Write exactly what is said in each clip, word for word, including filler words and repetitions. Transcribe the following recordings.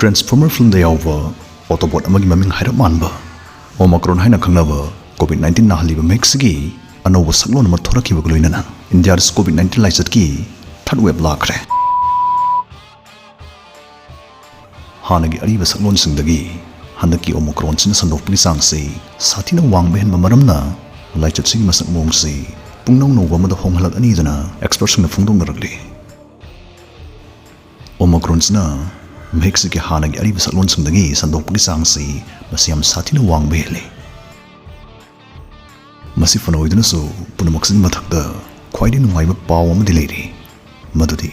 Transformer filmꯗ ꯌꯥꯎꯕ Autobot ꯑꯃꯒꯤ ꯃꯃꯤꯡ ꯍꯥꯏꯔꯞ ꯃꯥꯟꯕ Omicron ꯍꯥꯏꯅ ꯈꯪꯅꯕ COVID nineteen ꯅꯥꯍꯜꯂꯤꯕ ꯃꯍꯤꯛꯁꯤꯒꯤ ꯑꯅꯧꯕ ꯁꯛꯂꯣꯟ ꯑꯃ ꯊꯣꯔꯛꯈꯤꯕꯒ ꯂꯣꯏꯅꯅ ꯏꯟꯗꯤꯌꯥꯗꯁꯨ COVID nineteen ꯂꯥꯏꯆꯠꯀꯤ third wave ꯂꯥꯛꯈ꯭ꯔꯦ꯫ ꯍꯥꯟꯅꯒꯤ ꯑꯔꯤꯕ ꯁꯛꯂꯣꯟꯁꯤꯡꯗꯒꯤ ꯍꯟꯗꯛꯀꯤ Omicronꯁꯤꯅ ꯁꯟꯗꯣꯛꯄꯒꯤ ꯆꯥꯡꯁꯤ ꯁꯥꯊꯤꯅ ꯋꯥꯡꯕ ꯍꯦꯟꯕ ꯃꯔꯝꯅ ꯂꯥꯏꯆꯠꯁꯤꯒꯤ ꯃꯁꯛ ꯃꯑꯣꯡꯁꯤ ꯄꯨꯡꯅꯧ ꯅꯧꯕ ꯑꯃꯗ ꯍꯣꯡꯍꯜꯂꯛꯑꯅꯤꯗꯅ expertꯁꯤꯡꯅ ꯐꯣꯡꯗꯣꯛꯅꯔꯛꯂꯤ꯫ Omicronꯁꯤꯅ ꯃꯍꯤꯛꯁꯤꯒꯤ ꯍꯥꯟꯅꯒꯤ ꯑꯔꯤꯕ ꯁꯛꯂꯣꯟꯁꯤꯡꯗꯒꯤ ꯁꯟꯗꯣꯛꯄꯒꯤ ꯆꯥꯡꯁꯤ ꯃꯁꯤ ꯌꯥꯝ ꯁꯥꯊꯤꯅ ꯋꯥꯡꯕ ꯍꯦꯜꯂꯤ꯫ ꯃꯁꯤ ꯐꯅ ꯑꯣꯏꯗꯨꯅꯁꯨ, ꯄꯨꯝꯅꯃꯛꯁꯤꯒꯤ ꯃꯊꯛꯇ ꯈ꯭ꯋꯥꯏꯗꯒꯤ ꯅꯨꯡꯉꯥꯏꯕ ꯄꯥꯎ ꯑꯃꯗꯤ ꯂꯩꯔꯤ, ꯃꯗꯨꯗꯤ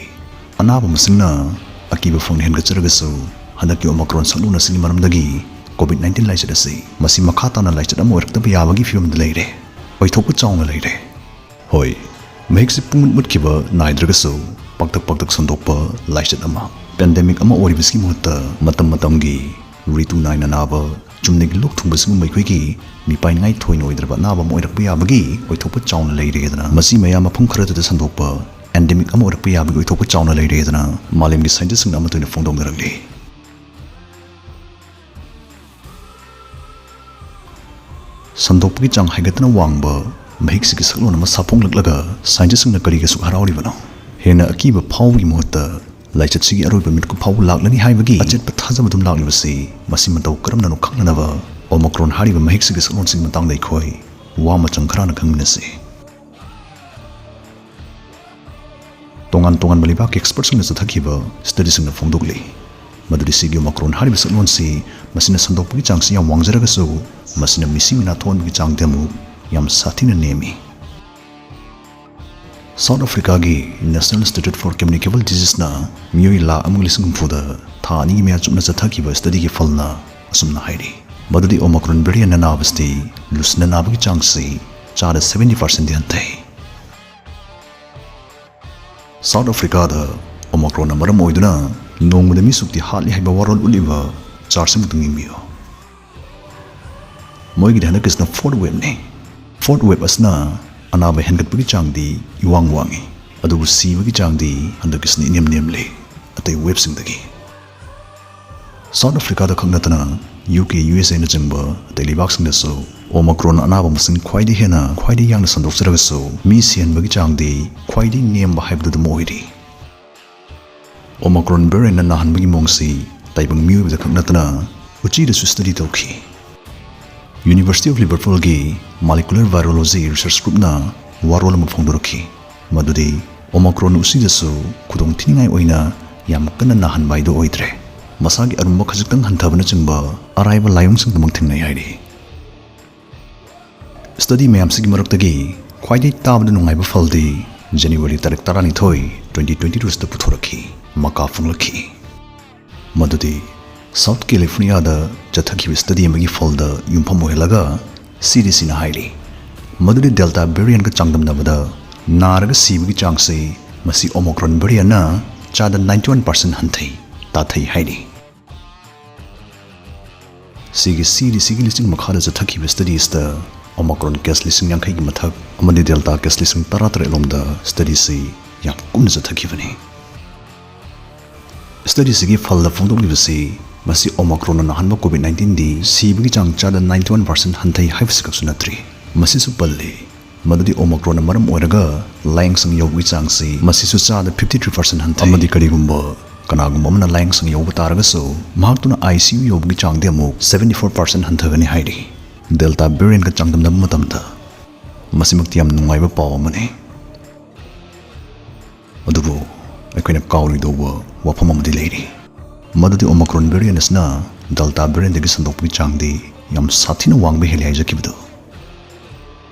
ꯑꯅꯥꯕ ꯃꯁꯤꯡꯅ ꯑꯀꯤꯕ ꯐꯪꯅ ꯍꯦꯟꯒꯠꯆꯔꯒꯁꯨ, ꯍꯟꯗꯛꯀꯤ Omicron ꯁꯛꯂꯣꯟ ꯑꯁꯤꯒꯤ ꯃꯔꯝꯗꯒꯤ COVID nineteen ꯂꯥꯏꯆꯠ ꯑꯁꯤ ꯃꯁꯤ ꯃꯈꯥ ꯇꯥꯅ ꯂꯥꯏꯆꯠ ꯑꯃ ꯑꯣꯏꯔꯛꯇꯕ ꯌꯥꯕꯒꯤ ꯐꯤꯕꯝꯗ ꯂꯩꯔꯦ, ꯑꯣꯏꯊꯣꯛꯄ ꯆꯥꯎꯅ ꯂꯩꯔꯦ꯫ ꯍꯣꯏ, ꯃꯍꯤꯛꯁꯤ ꯄꯨꯡꯃꯨꯠ ꯃꯨꯠꯈꯤꯕ ꯅꯥꯏꯗ꯭ꯔꯒꯁꯨ, ꯄꯥꯛꯇꯛ ꯄꯥꯛꯇꯛ ꯁꯟꯗꯣꯛꯄ ꯂꯥꯏꯆꯠ ꯑꯃ, pandemic ꯑꯃ ꯑꯣꯏꯔꯤꯕꯁꯤꯒꯤ ꯃꯍꯨꯠꯇ, ꯃꯇꯝ ꯃꯇꯝꯒꯤ ꯔꯤꯇꯨ ꯅꯥꯏꯅ ꯅꯥꯕ, ꯆꯨꯝꯅꯒꯤ ꯂꯣꯛ ꯊꯨꯡꯕꯁꯤꯒꯨꯝꯕ ꯑꯩꯈꯣꯏꯒꯤ ꯃꯤꯄꯥꯏꯅꯤꯡꯉꯥꯏ ꯊꯣꯏꯅ ꯑꯣꯏꯗ꯭ꯔꯕ ꯑꯅꯥꯕ ꯑꯃ ꯑꯣꯏꯔꯛꯄ ꯌꯥꯕꯒꯤ ꯑꯣꯏꯊꯣꯛꯄ ꯆꯥꯎꯅ ꯂꯩꯔꯦꯗꯅ, ꯃꯁꯤ ꯃꯌꯥꯝ ꯃꯐꯝ ꯈꯔꯗꯨꯗ ꯁꯟꯗꯣꯛꯄ endemic ꯑꯃ ꯑꯣꯏꯔꯛꯄ ꯌꯥꯕꯒꯤ ꯑꯣꯏꯊꯣꯛꯄ ꯆꯥꯎꯅ ꯂꯩꯔꯦꯗꯅ ꯃꯥꯂꯦꯝꯒꯤ scientistꯁꯤꯡꯅ ꯑꯃꯠꯇ ꯑꯣꯏꯅ ꯐꯣꯡꯗꯣꯛꯅꯔꯛꯂꯤ꯫ ꯁꯟꯗꯣꯛꯄꯒꯤ ꯆꯥꯡ ꯍꯥꯏꯒꯠꯇꯅ ꯋꯥꯡꯕ ꯃꯍꯤꯛꯁꯤꯒꯤ ꯁꯛꯂꯣꯟ ꯑꯃ ꯁꯥꯐꯣꯡꯂꯛꯂꯒ scientistꯁꯤꯡꯅ ꯀꯔꯤꯒꯤ ꯑꯁꯨꯛ ꯍꯔꯥꯎꯔꯤꯕꯅꯣ? ꯍꯦꯟꯅ ꯑꯀꯤꯕ ꯐꯥꯎꯕꯒꯤ ꯃꯍꯨꯠꯇ ꯂꯥꯏꯆꯠꯁꯤꯒꯤ ꯑꯔꯣꯏꯕ ꯃꯤꯠꯀꯨꯞ ꯐꯥꯎꯕ ꯂꯥꯛꯂꯅꯤ ꯍꯥꯏꯕꯒꯤ ꯑꯆꯦꯠꯄ ꯊꯥꯖꯕꯗꯨꯝ ꯂꯥꯛꯂꯤꯕꯁꯤ ꯃꯁꯤ ꯃꯇꯧ ꯀꯔꯝꯅꯅꯣ ꯈꯪꯅꯅꯕ Omicron ꯍꯥꯏꯔꯤꯕ ꯃꯍꯤꯛꯁꯤꯒꯤ ꯁꯛꯂꯣꯟꯁꯤꯒꯤ ꯃꯇꯥꯡꯗ ꯑꯩꯈꯣꯏ ꯋꯥ ꯃꯆꯪ ꯈꯔꯅ ꯈꯪꯃꯤꯟꯅꯁꯤ꯫ ꯇꯣꯉꯥꯟ ꯇꯣꯉꯥꯟꯕ ꯂꯩꯕꯥꯛꯀꯤ expertꯁꯤꯡꯅ ꯆꯠꯊꯈꯤꯕ studyꯁꯤꯡꯅ ꯐꯣꯡꯗꯣꯛꯂꯤ ꯃꯗꯨꯗꯤ ꯁꯤꯒꯤ Omicron ꯍꯥꯏꯔꯤꯕ ꯁꯛꯂꯣꯟꯁꯤ ꯃꯁꯤꯅ ꯁꯟꯗꯣꯛꯄꯒꯤ ꯆꯥꯡꯁꯤ ꯌꯥꯝ ꯋꯥꯡꯖꯔꯒꯁꯨ, ꯃꯁꯤꯅ ꯃꯤꯁꯤ ꯃꯤꯅꯥ ꯊꯣꯛꯍꯟꯕꯒꯤ ꯆꯥꯡꯗꯤ ꯑꯃꯨꯛ ꯌꯥꯝ ꯁꯥꯊꯤꯅ ꯅꯦꯝꯃꯤ꯫ South Africaꯒꯤ National Institute for Communicable Diseaseꯅ ꯃꯤꯑꯣꯏ ꯂꯥꯈ ꯑꯃꯒ ꯂꯤꯁꯤꯡ ꯍꯨꯝꯐꯨꯗ ꯊꯥ ꯑꯅꯤꯒꯤ ꯃꯌꯥ ꯆꯨꯞꯅ ꯆꯠꯊꯈꯤꯕ studyꯒꯤ ꯐꯜꯅ ꯑꯁꯨꯝꯅ ꯍꯥꯏꯔꯤ ꯃꯗꯨꯗꯤ Omicron variantꯅ ꯅꯥꯕꯁꯤꯗꯤ ꯂꯨꯁꯤꯟꯅ ꯅꯥꯕꯒꯤ ꯆꯥꯡꯁꯤ ꯆꯥꯗ seventy percentꯗꯤ ꯍꯟꯊꯩ꯫ South Africaꯗ Omicronꯅ ꯃꯔꯝ ꯑꯣꯏꯗꯨꯅ ꯅꯣꯡꯃꯗ ꯃꯤ ꯁꯨꯛꯇꯤ ꯍꯥꯠꯂꯤ ꯍꯥꯏꯕ ꯋꯥꯔꯣꯜ ꯎꯠꯂꯤꯕ chart ꯑꯃꯨꯛꯇꯪ ꯌꯦꯡꯕꯤꯌꯨ꯫ ꯃꯣꯏꯒꯤꯗꯤ ꯍꯟꯗꯛꯀꯤꯁꯤꯅ fourth waveꯅꯤ꯫ Fourth wave ꯑꯁꯤꯅ ꯑꯅꯥꯕ ꯍꯦꯟꯒꯠꯄꯒꯤ ꯆꯥꯡꯗꯤ ꯏꯋꯥꯡ ꯋꯥꯡꯉꯤ, ꯑꯗꯨꯕꯨ ꯁꯤꯕꯒꯤ ꯆꯥꯡꯗꯤ ꯍꯟꯗꯛꯀꯤꯁꯤꯅ ꯏꯅꯦꯝ ꯅꯦꯝꯂꯤ ꯑꯇꯩ waveꯁꯤꯡꯗꯒꯤ꯫ ꯁꯥꯎꯠ ꯑꯐ꯭ꯔꯤꯀꯥꯗ ꯈꯛ ꯅꯠꯇꯅ ꯌꯨ ꯀꯦ, ꯌꯨ ꯑꯦꯁ ꯑꯦꯅꯆꯤꯡꯕ ꯑꯇꯩ ꯂꯩꯕꯥꯛꯁꯤꯡꯗꯁꯨ ꯑꯣꯃꯥꯀ꯭ꯔꯣꯟ ꯑꯅꯥꯕ ꯃꯁꯤꯡ ꯈ꯭ꯋꯥꯏꯗꯒꯤ ꯍꯦꯟꯅ, ꯈ꯭ꯋꯥꯏꯗꯒꯤ ꯌꯥꯡꯅ ꯁꯟꯗꯣꯛꯆꯔꯒꯁꯨ, ꯃꯤ ꯁꯤꯍꯟꯕꯒꯤ ꯆꯥꯡꯗꯤ ꯈ꯭ꯋꯥꯏꯗꯒꯤ ꯅꯦꯝꯕ ꯍꯥꯏꯕꯗꯨ ꯑꯗꯨꯝ ꯑꯣꯏꯔꯤ꯫ ꯑꯣꯃꯥꯀ꯭ꯔꯣꯟ ꯚꯦꯔꯤꯌꯟꯅ ꯅꯥꯍꯟꯕꯒꯤ ꯃꯑꯣꯡꯁꯤ ꯇꯥꯏꯕꯪ ꯃꯤꯑꯣꯏꯕꯗ ꯈꯛ ꯅꯠꯇꯅ ꯎꯆꯤꯗꯁꯨ ꯁ꯭ꯇꯗꯤ ꯇꯧꯈꯤ꯫ University of Liverpoolꯒꯤ Molecular Virology Research Groupꯅ ꯋꯥꯔꯣꯜ ꯑꯃ ꯐꯣꯡꯗꯣꯔꯛꯈꯤ, ꯃꯗꯨꯗꯤ ꯑꯣꯃꯥꯀ꯭ꯔꯣꯟ ꯎꯆꯤꯗꯁꯨ ꯈꯨꯗꯣꯡ ꯊꯤꯅꯤꯡꯉꯥꯏ ꯑꯣꯏꯅ ꯌꯥꯝ ꯀꯟꯅ ꯅꯥꯍꯟꯕ ꯍꯥꯏꯗꯨ ꯑꯣꯏꯗ꯭ꯔꯦ, ꯃꯁꯥꯒꯤ ꯑꯔꯨꯝꯕ ꯈꯖꯤꯛꯇꯪ ꯍꯟꯊꯕꯅꯆꯤꯡꯕ ꯑꯔꯥꯏꯕ ꯂꯥꯏꯑꯣꯡꯁꯤꯡꯗꯃꯛ ꯊꯦꯡꯅꯩ ꯍꯥꯏꯔꯤ꯫ ꯁ꯭ꯇꯗꯤ ꯃꯌꯥꯝꯁꯤꯒꯤ ꯃꯔꯛꯇꯒꯤ ꯈ꯭ꯋꯥꯏꯗꯒꯤ ꯇꯥꯕꯗ ꯅꯨꯡꯉꯥꯏꯕ ꯐꯜꯗꯤ ꯖꯅꯋꯥꯔꯤ ꯇꯥꯔꯤꯛ ꯇꯔꯥꯅꯤꯊꯣꯏ, twenty twenty twoꯁꯤꯗ ꯄꯨꯊꯣꯔꯛꯈꯤ, ꯃꯀꯥ ꯐꯣꯡꯂꯛꯈꯤ꯫ ꯃꯗꯨꯗꯤ ꯁꯥꯎꯠ ꯀꯦꯂꯤꯐꯣꯔꯅꯤꯌꯥꯗ ꯆꯠꯊꯈꯤꯕ ꯁ꯭ꯇꯗꯤ ꯑꯃꯒꯤ ꯐꯜꯗ ꯌꯨꯝꯐꯝ ꯑꯣꯏꯍꯜꯂꯒ ꯁꯤ ꯗꯤ ꯁꯤꯅ ꯍꯥꯏꯔꯤ, ꯃꯗꯨꯗꯤ ꯗꯦꯜꯇꯥ ꯚꯦꯔꯤꯌꯟꯒ ꯆꯥꯡꯗꯝꯅꯕꯗ ꯅꯥꯔꯒ ꯁꯤꯕꯒꯤ ꯆꯥꯡꯁꯤ ꯃꯁꯤ ꯑꯣꯃꯥꯀ꯭ꯔꯣꯟ ꯚꯦꯔꯤꯌꯟꯅ ꯆꯥꯗ ninety one percent ꯍꯟꯊꯩ, ꯇꯥꯊꯩ ꯍꯥꯏꯔꯤ꯫ ꯁꯤꯒꯤ ꯁꯤ ꯗꯤ ꯁꯤꯒꯤ ꯂꯤꯁꯤꯡ ꯃꯈꯥꯗ ꯆꯠꯊꯈꯤꯕ ꯁ꯭ꯇꯗꯤꯁꯇ ꯑꯣꯃꯥꯀ꯭ꯔꯣꯟ ꯀꯦꯁ ꯂꯤꯁꯤꯡ ꯌꯥꯡꯈꯩꯒꯤ ꯃꯊꯛ ꯑꯃꯗꯤ ꯗꯦꯜꯇꯥ ꯀꯦꯁ ꯂꯤꯁꯤꯡ ꯇꯔꯥꯇꯔꯦꯠ ꯂꯣꯝꯗ ꯁ꯭ꯇꯗꯤꯁꯤ ꯌꯥꯝ ꯀꯨꯞꯅ ꯆꯠꯊꯈꯤꯕꯅꯤ꯫ ꯁ꯭ꯇꯗꯤꯁꯤꯒꯤ ꯐꯜꯗ ꯐꯣꯡꯗꯣꯛꯂꯤꯕꯁꯤ ꯃꯁꯤ ꯑꯣꯃꯥꯀ꯭ꯔꯣꯟꯅ ꯅꯥꯍꯟꯕ ꯀꯣꯚꯤꯗ nineteen ꯗꯤ ꯁꯤꯕꯒꯤ ꯆꯥꯡ ꯆꯥꯗ ninety one percent ꯍꯟꯊꯩ ꯍꯥꯏꯕꯁꯤ ꯈꯛꯁꯨ ꯅꯠꯇ꯭ꯔꯤ, ꯃꯁꯤꯁꯨ ꯄꯜꯂꯤ ꯃꯗꯨꯗꯤ ꯑꯣꯃꯥꯀ꯭ꯔꯣꯟꯅ ꯃꯔꯝ ꯑꯣꯏꯔꯒ ꯂꯥꯏꯌꯦꯡꯁꯪ ꯌꯧꯕꯒꯤ ꯆꯥꯡꯁꯤ ꯃꯁꯤꯁꯨ ꯆꯥꯗ fifty three percent ꯍꯟꯊꯩ꯫ ꯑꯃꯗꯤ ꯀꯔꯤꯒꯨꯝꯕ ꯀꯅꯥꯒꯨꯝꯕ ꯑꯃꯅ ꯂꯥꯏꯌꯦꯡꯁꯪ ꯌꯧꯕ ꯇꯥꯔꯒꯁꯨ ꯃꯍꯥꯛꯇꯨꯅ I C U ꯌꯧꯕꯒꯤ ꯆꯥꯡꯗꯤ ꯑꯃꯨꯛ seventy four percent ꯍꯟꯊꯒꯅꯤ ꯍꯥꯏꯔꯤ꯫ ꯗꯦꯜꯇꯥ ꯚꯦꯔꯤꯌꯟꯒ ꯆꯥꯡꯗꯝꯅꯕ ꯃꯇꯝꯗ ꯃꯁꯤꯃꯛꯇꯤ ꯌꯥꯝ ꯅꯨꯡꯉꯥꯏꯕ ꯄꯥꯎ ꯑꯃꯅꯤ꯫ ꯑꯗꯨꯕꯨ ꯑꯩꯈꯣꯏꯅ ꯀꯥꯎꯔꯣꯏꯗꯧꯕ ꯋꯥꯐꯝ ꯑꯃꯗꯤ ꯂꯩꯔꯤ, ꯃꯗꯨꯗꯤ ꯑꯣꯃꯥꯀ꯭ꯔꯣꯟ ꯚꯦꯔꯤꯌꯟ ꯑꯁꯤꯅ ꯗꯦꯜꯇꯥ ꯚꯦꯔꯤꯌꯟꯗꯒꯤ ꯁꯟꯗꯣꯛꯄꯒꯤ ꯆꯥꯡꯗꯤ ꯌꯥꯝ ꯁꯥꯊꯤꯅ ꯋꯥꯡꯕ ꯍꯦꯜꯂꯤ ꯍꯥꯏꯖꯈꯤꯕꯗꯨ꯫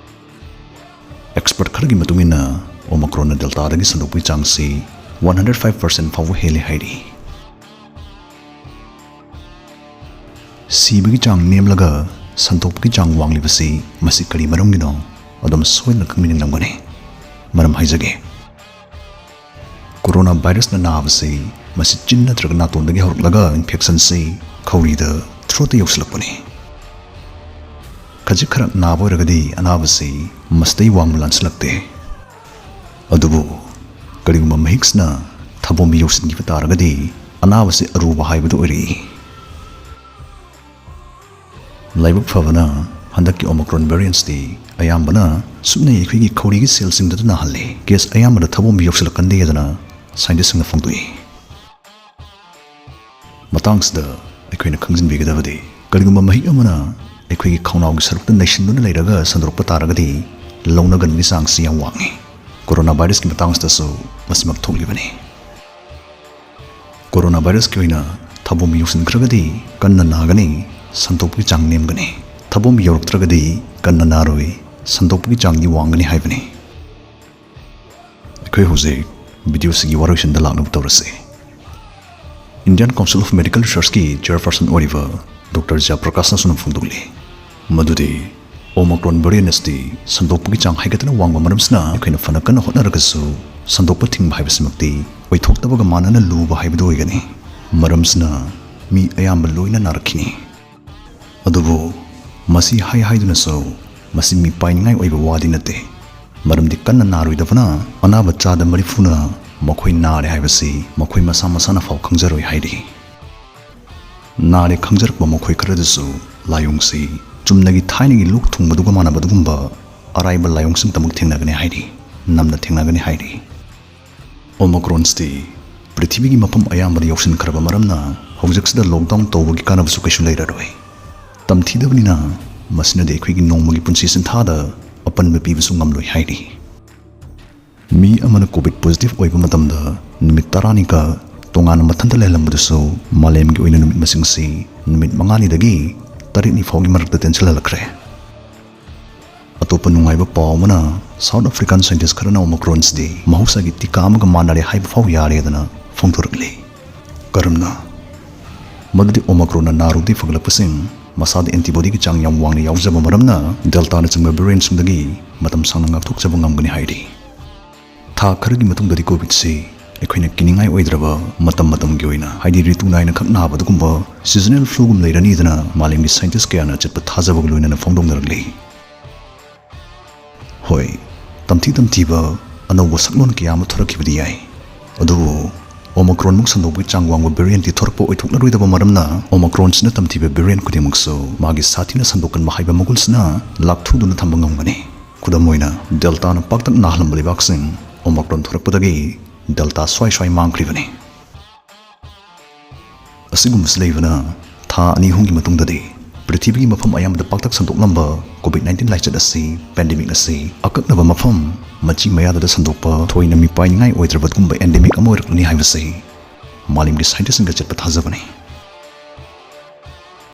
ꯑꯦꯛꯁꯄꯔꯠ ꯈꯔꯒꯤ ꯃꯇꯨꯡ ꯏꯟꯅ ꯑꯣꯃꯥꯀ꯭ꯔꯣꯟꯅ ꯗꯦꯜꯇꯥꯗꯒꯤ ꯁꯟꯗꯣꯛꯄꯒꯤ ꯆꯥꯡꯁꯤ one hundred five percent ꯐꯥꯎꯕ ꯍꯦꯜꯂꯤ ꯍꯥꯏꯔꯤ꯫ ꯁꯤꯕꯒꯤ ꯆꯥꯡ ꯅꯦꯝꯂꯒ ꯁꯟꯗꯣꯛꯄꯒꯤ ꯆꯥꯡ ꯋꯥꯡꯂꯤꯕꯁꯤ ꯃꯁꯤ ꯀꯔꯤ ꯃꯔꯝꯒꯤꯅꯣ? ꯑꯗꯣꯝ ꯁꯣꯏꯗꯅ ꯈꯪꯅꯤꯡꯂꯝꯒꯅꯤ꯫ ꯃꯔꯝ ꯍꯥꯏꯖꯒꯦ꯫ ꯀꯣꯔꯣꯅꯥ ꯚꯥꯏꯔꯁꯅ ꯅꯥꯕꯁꯤ ꯃꯁꯤ ꯆꯤꯟ ꯅꯠꯇ꯭ꯔꯒ ꯅꯥꯇꯣꯟꯗꯒꯤ ꯍꯧꯔꯛꯂꯒ ꯏꯟꯐꯦꯛꯁꯟꯁꯤ ꯈꯧꯔꯤꯗ, ꯊ꯭ꯔꯣꯠꯇ ꯌꯧꯁꯤꯜꯂꯛꯄꯅꯤ꯫ ꯈꯖꯤꯛ ꯈꯔ ꯅꯥꯕ ꯑꯣꯏꯔꯒꯗꯤ ꯑꯅꯥꯕꯁꯤ ꯃꯁꯤꯗꯩ ꯋꯥꯡꯅ ꯂꯥꯟꯁꯤꯜꯂꯛꯇꯦ꯫ ꯑꯗꯨꯕꯨ ꯀꯔꯤꯒꯨꯝꯕ ꯃꯍꯤꯛꯁꯤꯅ ꯊꯥꯕꯣꯝꯕꯤ ꯌꯧꯁꯤꯟꯈꯤꯕ ꯇꯥꯔꯒꯗꯤ ꯑꯅꯥꯕꯁꯤ ꯑꯔꯨꯕ ꯍꯥꯏꯕꯗꯨ ꯑꯣꯏꯔꯛꯏ꯫ ꯂꯥꯏꯕꯛ ꯐꯕꯅ, ꯍꯟꯗꯛꯀꯤ Omicron variantsꯇꯤ ꯑꯌꯥꯝꯕꯅ ꯁꯨꯞꯅꯩ ꯑꯩꯈꯣꯏꯒꯤ ꯈꯧꯔꯤꯒꯤ cellꯁꯤꯡꯗꯇ ꯅꯥꯍꯜꯂꯤ꯫ Case ꯑꯌꯥꯝꯕꯗ ꯊꯥꯕꯣꯝꯕꯤ ꯌꯧꯁꯤꯜꯂꯛꯀꯟꯗꯦꯗꯅ scientistꯁꯤꯡꯅ ꯐꯣꯡꯗꯣꯛꯏ꯫ ꯃꯇꯥꯡꯁꯤꯗ ꯑꯩꯈꯣꯏꯅ ꯈꯪꯖꯤꯟꯕꯤꯒꯗꯕꯗꯤ, ꯀꯔꯤꯒꯨꯝꯕ ꯃꯍꯤꯛ ꯑꯃꯅ ꯑꯩꯈꯣꯏꯒꯤ ꯈꯧꯅꯥꯎꯒꯤ ꯁꯔꯨꯛꯇ ꯅꯩꯁꯤꯟꯗꯨꯅ ꯂꯩꯔꯒ ꯁꯟꯗꯣꯔꯛꯄ ꯇꯥꯔꯒꯗꯤ, ꯂꯧꯅꯒꯟꯕꯒꯤ ꯆꯥꯡꯁꯤ ꯌꯥꯝ ꯋꯥꯡꯏ꯫ Coronavirusꯀꯤ ꯃꯇꯥꯡꯁꯤꯗꯁꯨ ꯃꯁꯤꯃꯛ ꯊꯣꯛꯂꯤꯕꯅꯤ꯫ Coronavirusꯀꯤ ꯑꯣꯏꯅ ꯊꯥꯕꯣꯝꯕꯤ ꯌꯧꯁꯤꯟꯈ꯭ꯔꯒꯗꯤ ꯀꯟꯅ ꯅꯥꯒꯅꯤ, ꯁꯟꯗꯣꯛꯄꯒꯤ ꯆꯥꯡ ꯅꯦꯝꯒꯅꯤ꯫ ꯊꯥꯕꯣꯝꯕꯤ ꯌꯧꯔꯛꯇ꯭ꯔꯒꯗꯤ ꯀꯟꯅ ꯅꯥꯔꯣꯏ, ꯁꯟꯗꯣꯛꯄꯒꯤ ꯆꯥꯡꯗꯤ ꯋꯥꯡꯒꯅꯤ ꯍꯥꯏꯕꯅꯤ꯫ ꯑꯩꯈꯣꯏ ꯍꯧꯖꯤꯛ videoꯁꯤꯒꯤ ꯋꯥꯔꯣꯏꯁꯤꯟꯗ ꯂꯥꯛꯅꯕ ꯇꯧꯔꯁꯤ꯫ Indian Council of Medical Researchꯀꯤ chairperson ꯑꯣꯏꯔꯤꯕ Doctor ꯖꯌꯄ꯭ꯔꯀꯥꯁꯅ ꯑꯁꯨꯝꯅ ꯐꯣꯡꯗꯣꯛꯂꯤ ꯃꯗꯨꯗꯤ, Omicron variantꯁꯇꯤ ꯁꯟꯗꯣꯛꯄꯒꯤ ꯆꯥꯡ ꯍꯥꯏꯒꯠꯇꯅ ꯋꯥꯡꯕ ꯃꯔꯝꯁꯤꯅ ꯑꯩꯈꯣꯏꯅ ꯐꯅ ꯀꯟꯅ ꯍꯣꯠꯅꯔꯒꯁꯨ ꯁꯟꯗꯣꯛꯄ ꯊꯤꯡꯕ ꯍꯥꯏꯕꯁꯤꯃꯛꯇꯤ ꯑꯣꯏꯊꯣꯛꯇꯕꯒ ꯃꯥꯟꯅꯅ ꯂꯨꯕ ꯍꯥꯏꯕꯗꯨ ꯑꯣꯏꯒꯅꯤ꯫ ꯃꯔꯝꯁꯤꯅ ꯃꯤ ꯑꯌꯥꯝꯕ ꯂꯣꯏꯅ ꯅꯥꯔꯛꯈꯤꯅꯤ꯫ ꯑꯗꯨꯕꯨ ꯃꯁꯤ ꯍꯥꯏ ꯍꯥꯏꯗꯨꯅꯁꯨ ꯃꯁꯤ ꯃꯤꯄꯥꯏꯅꯤꯡꯉꯥꯏ ꯑꯣꯏꯕ ꯋꯥꯗꯤ ꯅꯠꯇꯦ꯫ ꯃꯔꯝꯗꯤ ꯀꯟꯅ ꯅꯥꯔꯣꯏꯗꯕꯅ ꯑꯅꯥꯕ ꯆꯥꯗ ꯃꯔꯤꯐꯨꯅ ꯃꯈꯣꯏ ꯅꯥꯔꯦ ꯍꯥꯏꯕꯁꯤ ꯃꯈꯣꯏ ꯃꯁꯥ ꯃꯁꯥꯅ ꯐꯥꯎ ꯈꯪꯖꯔꯣꯏ ꯍꯥꯏꯔꯤ꯫ ꯅꯥꯔꯦ ꯈꯪꯖꯔꯛꯄ ꯃꯈꯣꯏ ꯈꯔꯗꯁꯨ ꯂꯥꯏꯑꯣꯡꯁꯤ ꯆꯨꯝꯅꯒꯤ ꯊꯥꯏꯅꯒꯤ ꯂꯣꯛ ꯊꯨꯡꯕꯗꯨꯒ ꯃꯥꯟꯅꯕ ꯑꯗꯨꯒꯨꯝꯕ ꯑꯔꯥꯏꯕ ꯂꯥꯏꯑꯣꯡꯁꯤꯡꯇꯃꯛ ꯊꯦꯡꯅꯒꯅꯤ ꯍꯥꯏꯔꯤ, ꯅꯝꯅ ꯊꯦꯡꯅꯒꯅꯤ ꯍꯥꯏꯔꯤ꯫ Omicronꯁꯇꯤ ꯄ꯭ꯔꯤꯊꯤꯕꯤꯒꯤ ꯃꯐꯝ ꯑꯌꯥꯝꯕꯗ ꯌꯧꯁꯤꯟꯈ꯭ꯔꯕ ꯃꯔꯝꯅ ꯍꯧꯖꯤꯛꯁꯤꯗ lockdown ꯇꯧꯕꯒꯤ ꯀꯥꯟꯅꯕꯁꯨ ꯀꯩꯁꯨ ꯂꯩꯔꯔꯣꯏ꯫ ꯇꯝꯊꯤꯗꯕꯅꯤꯅ ꯃꯁꯤꯅꯗꯤ ꯑꯩꯈꯣꯏꯒꯤ ꯅꯣꯡꯃꯒꯤ ꯄꯨꯟꯁꯤ ꯁꯤꯟꯊꯥꯗ ꯑꯄꯟꯕ ꯄꯤꯕꯁꯨ ꯉꯝꯂꯣꯏ ꯍꯥꯏꯔꯤ꯫ ꯃꯤ ꯑꯃꯅ COVID positive ꯑꯣꯏꯕ ꯃꯇꯝꯗ ꯅꯨꯃꯤꯠ ꯇꯔꯥꯅꯤꯒ ꯇꯣꯉꯥꯟꯅ ꯃꯊꯟꯇ ꯂꯩꯍꯜꯂꯝꯕꯗꯨꯁꯨ ꯃꯥꯂꯦꯝꯒꯤ ꯑꯣꯏꯅ ꯅꯨꯃꯤꯠ ꯃꯁꯤꯡꯁꯤ ꯅꯨꯃꯤꯠ ꯃꯉꯥꯅꯤꯗꯒꯤ ꯇꯔꯦꯠꯅꯤ ꯐꯥꯎꯒꯤ ꯃꯔꯛꯇ ꯇꯦꯟꯁꯤꯜꯍꯜꯂꯛꯈ꯭ꯔꯦ꯫ ꯑꯇꯣꯞꯄ ꯅꯨꯡꯉꯥꯏꯕ ꯄꯥꯎ ꯑꯃꯅ, South African scientist ꯈꯔꯅ Omicronꯁꯤꯗꯤ ꯃꯍꯧꯁꯥꯒꯤ ꯇꯤꯀꯥ ꯑꯃꯒ ꯃꯥꯟꯅꯔꯦ ꯍꯥꯏꯕ ꯐꯥꯎ ꯌꯥꯔꯦꯗꯅ ꯐꯣꯡꯗꯣꯔꯛꯂꯤ꯫ ꯀꯔꯝꯅ? ꯃꯗꯨꯗꯤ Omicronꯅ ꯅꯥꯔꯨꯕꯗꯒꯤ ꯐꯒꯠꯂꯛꯄꯁꯤꯡ ꯃꯁꯥꯗ antibodyꯒꯤ ꯆꯥꯡ ꯌꯥꯝ ꯋꯥꯡꯅ ꯌꯥꯎꯖꯕ ꯃꯔꯝꯅ Deltaꯅꯆꯤꯡꯕ variantꯁꯤꯡꯗꯒꯤ ꯃꯇꯝ ꯁꯥꯡꯅ ꯉꯥꯛꯊꯣꯛꯆꯕ ꯉꯝꯒꯅꯤ ꯍꯥꯏꯔꯤ꯫ ꯊꯥ ꯈꯔꯒꯤ ꯃꯇꯨꯡꯗꯗꯤ COVIDꯁꯤ ꯑꯩꯈꯣꯏꯅ ꯀꯤꯅꯤꯡꯉꯥꯏ ꯑꯣꯏꯗ꯭ꯔꯕ ꯃꯇꯝ ꯃꯇꯝꯒꯤ ꯑꯣꯏꯅ, ꯍꯥꯏꯗꯤ ꯔꯤꯇꯨ ꯅꯥꯏꯅ ꯈꯛ ꯅꯥꯕ ꯑꯗꯨꯒꯨꯝꯕ seasonal fluꯒꯨꯝ ꯂꯩꯔꯅꯤꯗꯅ ꯃꯥꯂꯦꯝꯒꯤ scientist ꯀꯌꯥꯅ ꯑꯆꯦꯠꯄ ꯊꯥꯖꯕꯒ ꯂꯣꯏꯅꯅ ꯐꯣꯡꯗꯣꯛꯅꯔꯛꯂꯤ꯫ ꯍꯣꯏ, ꯇꯝꯊꯤ ꯇꯝꯊꯤꯕ ꯑꯅꯧꯕ ꯁꯛꯂꯣꯟ ꯀꯌꯥ ꯑꯃ ꯊꯣꯔꯛꯈꯤꯕꯗꯤ ꯌꯥꯏ, ꯑꯗꯨꯕꯨ Omicron ꯃꯨꯛ ꯁꯟꯗꯣꯛꯄꯒꯤ ꯆꯥꯡ ꯋꯥꯡꯕ variant ꯇꯤ ꯊꯣꯔꯛꯄ ꯑꯣꯏꯊꯣꯛꯂꯔꯣꯏꯗꯕ ꯃꯔꯝꯅ, Omicron ꯁꯤꯅ ꯇꯝꯊꯤꯕ variant ꯈꯨꯗꯤꯡꯃꯛꯁꯨ ꯃꯥꯒꯤ ꯁꯥꯊꯤꯅ ꯁꯟꯗꯣꯛꯀꯟꯕ ꯍꯥꯏꯕ ꯃꯒꯨꯟꯁꯤꯅ ꯂꯥꯛꯊꯨꯗꯨꯅ ꯊꯝꯕ ꯉꯝꯒꯅꯤ꯫ ꯈꯨꯗꯝ ꯑꯣꯏꯅ, Delta ꯅ ꯄꯥꯛꯇꯛ ꯅꯥꯍꯜꯂꯝꯕ ꯂꯩꯕꯥꯛꯁꯤꯡ Omicron ꯊꯣꯔꯛꯄꯗꯒꯤ Delta ꯁ꯭ꯋꯥꯏ ꯁ꯭ꯋꯥꯏ ꯃꯥꯡꯈ꯭ꯔꯤꯕꯅꯤ꯫ ꯑꯁꯤꯒꯨꯝꯕꯁꯤ ꯂꯩꯕꯅ ꯊꯥ ꯑꯅꯤ ꯑꯍꯨꯝꯒꯤ ꯃꯇꯨꯡꯗꯗꯤ ꯄ꯭ꯔꯤꯊꯤꯕꯤꯒꯤ ꯃꯐꯝ ꯑꯌꯥꯝꯕꯗ ꯄꯥꯛꯇꯛ ꯁꯟꯗꯣꯛꯂꯝꯕ COVID nineteen ꯂꯥꯏꯆꯠ ꯑꯁꯤ, pandemic ꯑꯁꯤ, ꯑꯀꯛꯅꯕ ꯃꯐꯝ ꯃꯆꯤ ꯃꯌꯥꯗꯨꯗ ꯁꯟꯗꯣꯛꯄ ꯊꯣꯏꯅ ꯃꯤꯄꯥꯏꯅꯤꯡꯉꯥꯏ ꯑꯣꯏꯗ꯭ꯔꯕꯒꯨꯝꯕ endemic ꯑꯃ ꯑꯣꯏꯔꯛꯂꯅꯤ ꯍꯥꯏꯕꯁꯤ ꯃꯥꯂꯦꯝꯒꯤ scientist ꯁꯤꯡꯒ ꯆꯠꯄ ꯊꯥꯖꯕꯅꯤ꯫